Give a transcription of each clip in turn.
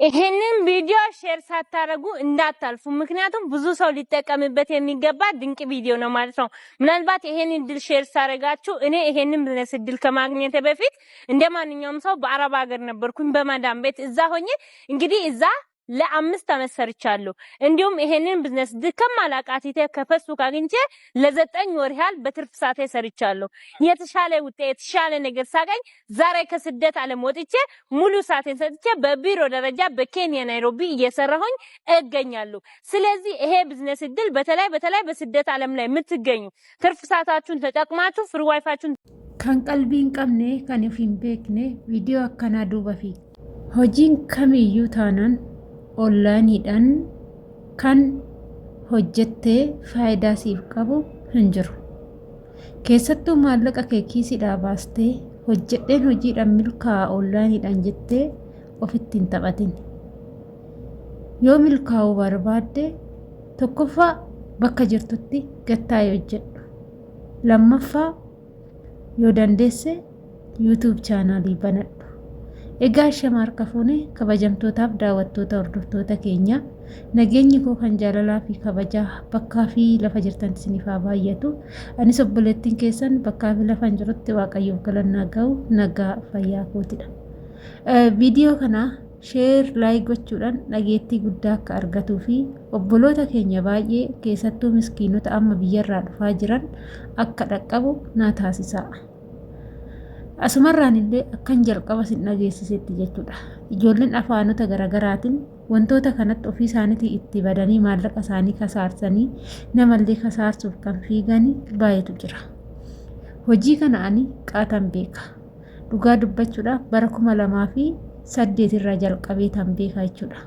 ይሄንን ቪዲዮ share ሳታደርጉ እንዳታልፉ። ምክንያቱም ብዙ ሰው ሊጠቀምበት የሚገባ ድንቅ ቪዲዮ ነው ማለት ነው። ምናልባት ይሄን እድል share ሳደርጋችሁ እኔ ይሄንን ቢዝነስ እድል ከማግኘቴ በፊት እንደ ማንኛውም ሰው በአረብ ሀገር ነበርኩኝ በማዳም ቤት እዛ ሆኜ እንግዲህ እዛ ለ5 አመት ሰርቻለሁ። እንዲሁም ይሄንን ቢዝነስ ድከም አላቃቲቴ ከፌስቡክ አግኝቼ ለ9 ወር ያህል በትርፍ ሰዓቴ ሰርቻለሁ። የተሻለ ውጤት የተሻለ ነገር ሳገኝ ዛሬ ከስደት ዓለም ወጥቼ ሙሉ ሰዓቴን ሰጥቼ በቢሮ ደረጃ በኬንያ ናይሮቢ እየሰራሁኝ እገኛለሁ። ስለዚህ ይሄ ቢዝነስ እድል በተለይ በተለይ በስደት ዓለም ላይ የምትገኙ ትርፍ ሰዓታችሁን ተጠቅማችሁ free WiFi ኣችሁን Kan qalbii hin qabne, kan of hin beekne viidiyoo akkanaa duuba fiiga. Hojiin kamiyyuu taanaan onlaayiniidhaan kan hojjettee faayidaa siif qabu hin jiru. Keessattuu maallaqa kee kiisiidhaa baastee hojjedheen hojiidhaan milkaa'a onlaayiniidhaan jettee ofitti hin taphatin. Yoo milkaa'uu barbaadde, tokkoffaa, bakka jirtutti gattaa'ee hojjedhu. Lammaffaa, yoo dandeesse YouTube channelii banadhu. Egaa shama harka fuune, kabajamtootaaf daawwattoota, hordoftoota keenya, nageenyi koo kan jaalalaa fi kabajaa bakkaa fi lafa jirtan isiniif haa baay'atu. Anis obboleettiin keessan bakkaa fi lafa hin jirutti Waaqayyoof galannaa ga'u nagaa fayyaa kootidha. Viidiyoo kana share, like gochuudhaan dhageettii guddaa akka argatuu fi obboloota keenya baay'ee, keessattuu miskiinota amma biyyarraa dhufaa jiran akka dhaqqabu naa taasisaa. Asumarraan illee akkan jalqaba sin dhageessisetti jechuudha. Ijoolleen afaanota garaagaraatiin wantoota kanatti ofii isaaniitii itti badanii maallaqa isaanii kasaarsanii namallee kasaarsuuf kan fiiganii baay'eetu jira. Hojii kana ani qaatan beeka. Dhugaa dubbachuudhaaf bara 2008 irraa jalqabee tan beeka jechuudha.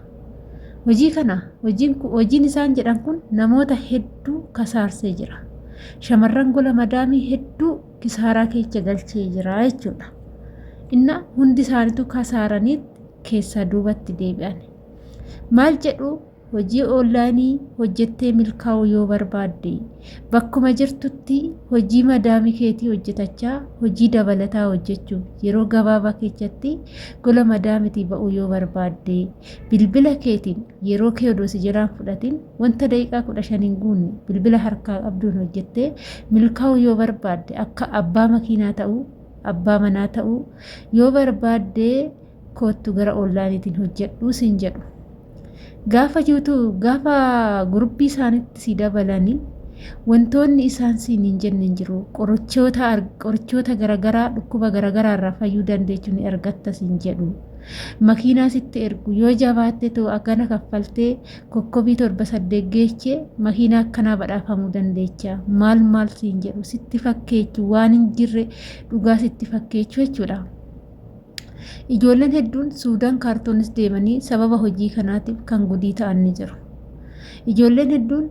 Hojii kana hojiin isaan jedhan kun namoota hedduu kasaarsee jira. Shamarran gola madaamii hedduu kisaaraa keessa galchee jira jechuudha. Inna hundi isaaniitu kasaaraniit keessaa duubatti deebi'an. Maal jedhu? Hojii onlaayinii hojjettee milkaa'uu yoo barbaadde, bakkuma jirtutti hojii madaamii keetii hojjetachaa hojii dabalataa hojjechuuf yeroo gabaabaa keessatti gola madaamitii ba'uu yoo barbaadde, bilbila keetiin yeroo kee odoo si jalaan fudhatin wanta daqiiqaa 15 hin guunne bilbila harkaa qabduun hojjettee milkaa'uu yoo barbaadde, akka abbaa makiinaa ta'uu, abbaa manaa ta'uu yoo barbaadde, koottu gara onlaayiniitiin hojjedhuu siin jedhu. Gaafa YouTube, gaafa guruppii isaanitti si dabalanii wantoonni isaan siin hin jenne hin jiru. Qorichoota garaagaraa dhukkuba garaagaraa irraa fayyuu dandeechu ni argatta siin jedhu. Makiinaa sitti ergu, yoo jabaatte ta'u akkana kaffaltee kokkobii torba saddeet geechee makiinaa akkanaa badhaafamuu dandeecha. Maal maal siin jedhu, sitti fakkeechu, waan hin jirre dhugaa sitti fakkeechu jechuudha. Ijoolleen hedduun Suudaan kaartoonis deemanii sababa hojii kanaatiif kan gudii ta'an ni jiru. Ijoolleen hedduun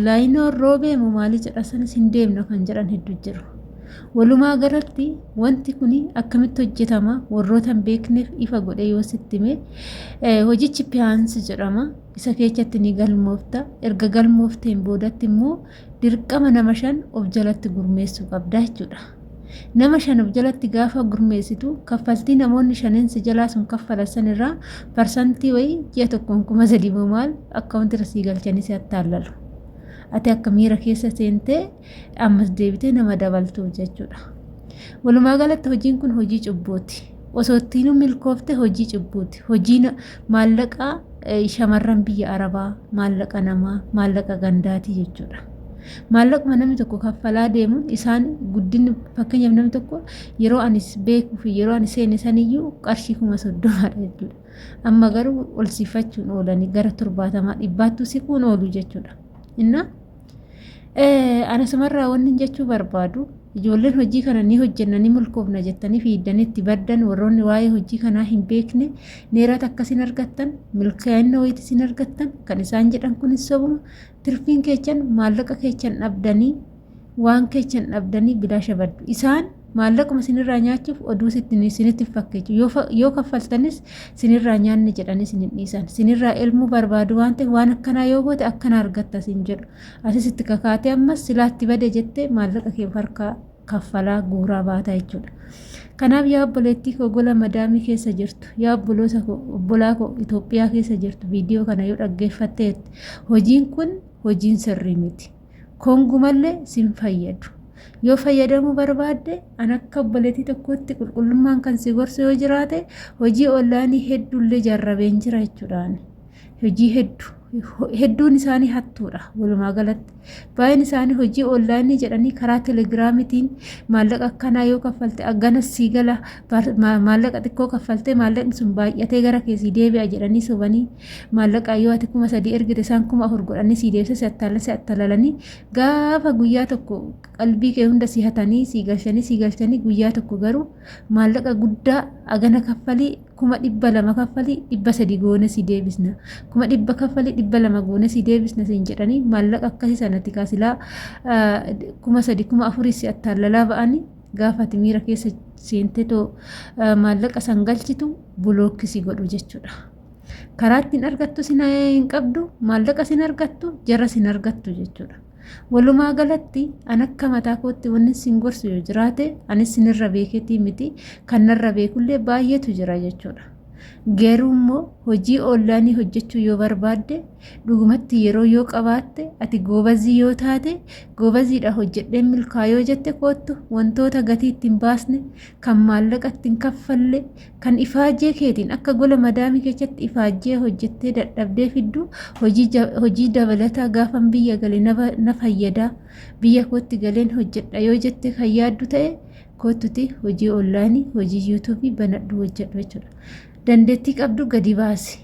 laayinoon roobee moo maalii jedha sanis hin deemna kan jedhan hedduu jiru. Walumaa galatti wanti kun akkamitti hojjetama warroota hin beekneef ifa godhee yoo sitti hime, hojichi Behance jedhama. Isa keessatti ni galmoofta. Erga galmoofteen boodatti immoo dirqama nama shan of jalatti gurmeessuu qabda jechuudha. Nama shan of jalatti gaafa gurmeessitu, kaffaltii namoonni shanen si jalaa sun kaffalan sanirraa parsantii wayii ji'a tokkoon 3000 moo maal akkaawuntii irra sii galchanii si attaallalu. Ati akka miira keessa seentee ammas deebitee nama dabaltuuf jechuudha. Walumaa galatti hojiin kun hojii cubbuuti. Osoo ittiinuu milkoofte hojii cubbuuti. Hojii maallaqaa shamarran biyya Arabaa, maallaqa namaa, maallaqa gandaatii jechuudha. Maallaquma namni tokko kaffalaa deemuun isaan guddinni, fakkeenyaaf namni tokko yeroo ani beekuu fi yeroo ani seene saniyyuu qarshii 30,000dha jechuudha. Amma garuu ol sifachuun oolanii gara 70, 100ttuu siquun oolu jechuudha. Innaa anasumarraa wanni jechuu barbaadu, ijoolleen hojii kana ni hojjenna, ni milkoofna jettanii fiiddanii itti baddan, warroonni waa'ee hojii kanaa hin beekne, neerata akkasin argattan, milkaa'ina wayiiti isin argattan kan isaan jedhan kunis sobuma. Tirfiin keechan maallaqa keechan dhabdanii, waan keechan dhabdanii bilaasha baddu. Isaan maallaquma isinirraa nyaachuuf oduu isinitti fakkeechu. Yoo kaffaltanis isinirraa nyaanni jedhanii isin hin dhiisan. Isinirraa ilmuu barbaadu waan ta'eef, waan akkanaa yoo goote akkana argatta isin jedhu. Asis itti kakaatee ammas silaatti bade jettee maallaqa kee harkaa kaffalaa guuraa baata jechuudha. Kanaaf yaa obboleettii koo gola madaamii keessa jirtu, yaa obboloota koo obbolaa koo Itoophiyaa keessa jirtu viidiyoo kana yoo dhaggeeffatteette hojiin kun hojiin sirrii miti. Kongumallee sin fayyadu. Yoo fayyadamuu barbaadde an akka obboleettii tokkootti qulqullummaan kan si gorsu yoo jiraate hojii onlaayinii hedduullee jarrabeen jira jechuudhaan. Hojii hedduu hedduun isaanii hattuudha walumaa galatti. Baay'een isaanii hojii onlaayinii jedhanii karaa telegiraamitiin maallaqa akkanaa yoo kaffalte aggana sii gala, maallaqa xiqqoo kaffaltee maallaqni sun baay'atee gara kee sii deebi'a jedhanii sobanii maallaqa yoo ati 3000 ergite isaan 4000 godhanii sii deebisa si attaalan si attaalalanii gaafa guyyaa tokko qalbii kee hunda si hatanii sii galchanii sii galchanii guyyaa tokko garuu maallaqa guddaa agana kaffalii 200,000 kaffalii 300 goone si deebisna 100,000 kaffalii 200 goone si deebisna siin jedhanii maallaqa akkasii sanatti kaasilaa 3000 4000 si attaallalaa ba'anii gaafa ati miira keessa seentee too maallaqa san galchitu bulookki si godhu jechuudha. Karaa ittiin argattu sin hin qabdu, maallaqa sin argattu, jara sin argattu jechuudha. Walumaa galatti an akka mataa kootti wanni sin gorsu yoo jiraate anis sinirra beeketii miti kan narra beekullee baay'eetu jira jechuudha. Garuu immoo hojii oonlaayinii hojjechuu yoo barbaadde dhugumatti yeroo yoo qabaatte ati goobazii yoo taate goobaziidha hojjedheen milkaa yoo jette koottu wantoota gatii ittiin baasne kan maallaqa ittiin kaffalle kan ifaajee keetiin akka gola madaamii keessatti ifaajjee hojjettee dadhabdee fiddu hojii dabalataa gaafan biyya gale na fayyada biyya kootti galeen hojjedha yoo jette kan yaaddu ta'e koottuti hojii onlaayinii hojii yuutuubii banadhu hojjedhu jechuudha. Dandeettii qabdu gadi baasi.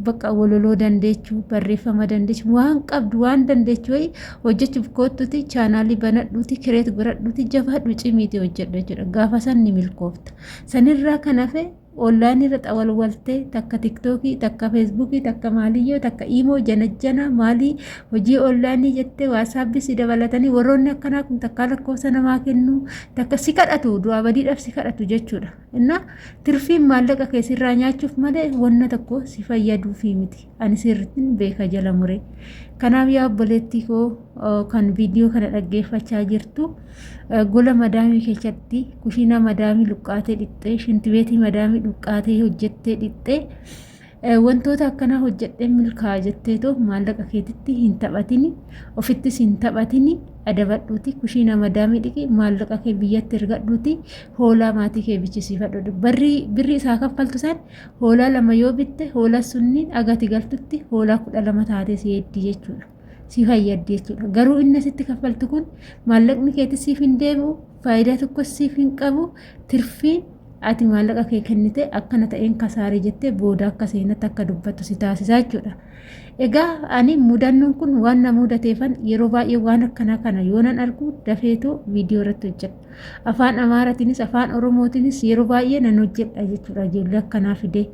Bakka wololoo dandeechuu barreeffama dandeechuu waan qabdu waan dandeechuu wayii hojjechuuf koottuti chaanaalii banadhuuti kireet godhadhuuti jabaadhu cimiiti hojjedhu jechuudha. Gaafa san ni milkoofta. Sanirraa kan hafe onlaayinii irra xawalwaltee takka tiktookii takka feesbuukii takka maaliyyoo takka iimoo janajjana maalii hojii onlaayinii jettee waasaabbii si dabalatanii warroonni akkanaa kun takkaa lakkoofsa namaa kennuu takka si kadhatu du'aa badiidhaaf si kadhatu jechuudha. Inna tirfiin maallaqa kee sirraa nyaachuuf malee wanna tokko si fayyaduufii miti. Ani sirrittin beeka jala muree. Kanaaf yaa obboleettii koo kan viidiyoo kana dhaggeeffachaa jirtu gola madaamii keessatti kushiinaa madaamii luqqaatee dhixxee shintibeetii madaamii luqqaatee hojjettee dhixxee Wantoota akkanaa hojjedheen milkaa'a jetteetoo maallaqa keetitti hin taphatini, ofittis hin taphatini, adabadhuuti kushiinaa madaamii dhiqi, maallaqa kee biyyatti ergadhuuti hoolaa maatii kee bichisiifadhu. Barrii birrii isaa kaffaltu san hoolaa lama yoo bitte hoolaa sunniin agati galtutti hoolaa 12 taatee si eeddi jechuudha. Si fayyaddi jechuudha. Garuu inni asitti kaffaltu kun maallaqni keetis siif hin deebi'u, faayidaa tokkos siif hin qabu, tirfiin ati maallaqa kee kennite akkana ta'een kasaare jettee booda akka seenatti akka dubbattu si taasisa jechuudha. Egaa ani mudannoon kun waan na mudateefan yeroo baay'ee waan akkanaa kana yoo nan argu dafeetoo viidiyoo irratti hojjedha. Afaan Amaaratiinis afaan Oromootiinis yeroo baay'ee nan hojjedha jechuudha ijoollee akkanaa fidee.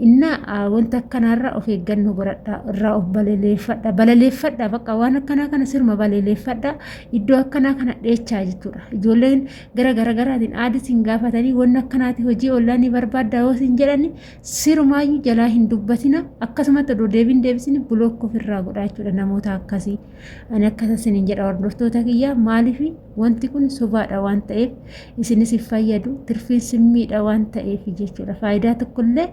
Innaa wanta akkanaarraa of eeggannoo godhadhaa irraa of balaleeffadha balaleeffadha bakka waan akkanaa kana sirma balaleeffadha iddoo akkanaa kana dheechaa jechuudha ijoolleen gara garagaraatiin aadi sin gaafatanii wanni akkanaati hojii ollaanii barbaaddaa yoo sin jedhani sirumaayyuu jalaa hin dubbatina akkasumatti odoo deebiin deebisini bulook ofirraa godhaa jechuudha namoota akkasii ani akkasa isiniin jedha hordoftoota kiyyaa maaliif wanti kun sobaadha waan ta'eef isinis hin fayyadu tirfiin simmiidha waan ta'eef jechuudha faayidaa tokkollee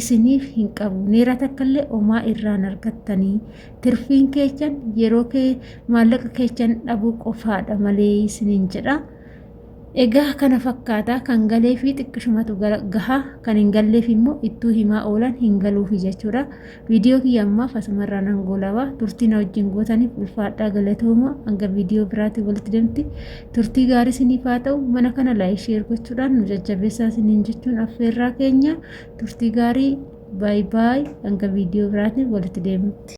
isiniif hin qabu neera takkallee omaa irraan argattanii tirfiin keechan yeroo kee maallaqa keechan dhabuu qofaadha malee isiniin jedha. Egaa kana fakkaata kan galeefi xiqqishumatu gaha kan hin galleef immoo ittuu himaa oolan hin galuufi jechuudha. Viidiyoo kiyya ammaaf asumarraa nan goolaba. Turtii na wajjin gootaniif ulfaadhaa galatooma. Hanga viidiyoo biraatiin walitti deemti. Turtii gaarii isiniif haa ta'u. Mana kana like share gochuudhaan nu jajjabeessaa isiniin jechuun affeerraa keenya. Turtii gaarii baay baay hanga viidiyoo biraatiin walitti deemti.